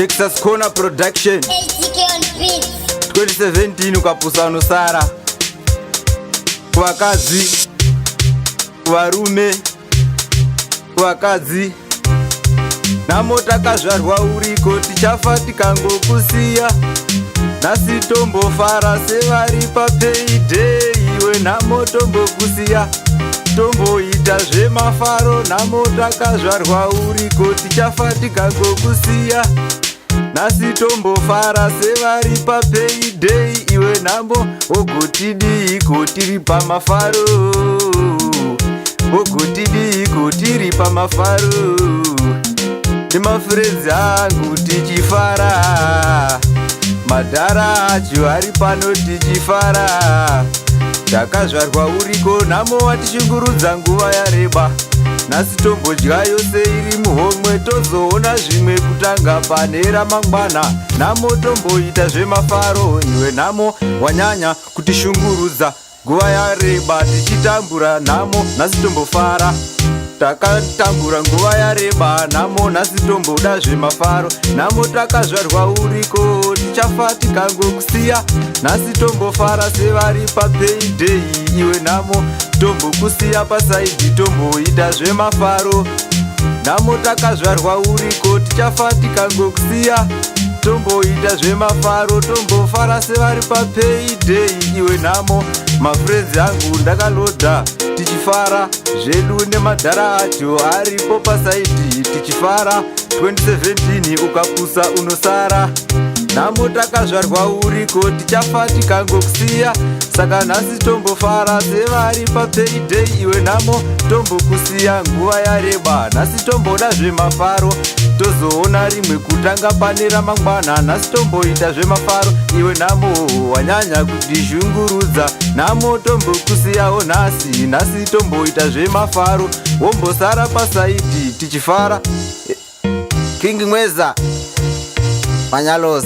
Jaxas Corner Production. HDK on beats. 2017 ukapusa unosara. Kuvakadzi, kuvarume, kuvakadzi. Nhamo takazvarwa uriko, tichafa tikangokusiya. Nhasi tombofara sevari papayday, iwe nhamo tombokusiya. Tomboita zvemafaro, nhamo takazvarwa uriko, tichafa tikangokusiya. Nhasi tombofara sevari papayday, iwe nhamo wogotidiiko tiri pamafaro, wogotidiiko tiri pamafaro nemafriends angu tichifara, madhara acho ari pano tichifara. Takazvarwa uriko, nhamo watishungurudza nguva yareba. Nhasi tombodya yose iri muhomwe, tozoona zvimwe kutanga pane ramangwana. Nhamo tomboita zvemafaro, iwe nhamo wanyanya kutishungurudza nguva yareba tichitambura. Nhamo nhasi tombofara, takatambura nguva yareba. Nhamo nhasi tomboda zvemafaro. Nhamo takazvarwa uriko, tichafa tikangokusiya. Nhasi tombofara sevari papayday, iwe nhamo tombokusiya paside, tomboita zvemafaro. Nhamo takazvarwa uriko, tichafa tikangokusiya. Tomboita zvemafaro, tombofara sevari papayday, iwe nhamo. Mafriends angu ndakaloda, tichifara zvedu nemadhara acho aripo paside, tichifara. 2017 ukapusa unosara. Nhamo takazvarwa uriko, tichafa tikangokusiya. Saka nhasi tombofara sevari papayday, iwe nhamo tombokusiya nguva yareba. Nhasi tomboda zvemafaro, tozoona rimwe kutanga pane ramangwana. Nhasi tomboita zvemafaro, iwe nhamo wanyanya kutishungurudza. Nhamo tombokusiyawo nhasi, nhasi tomboita zvemafaro, wombosara paside tichifara. King Mweza Manyalos.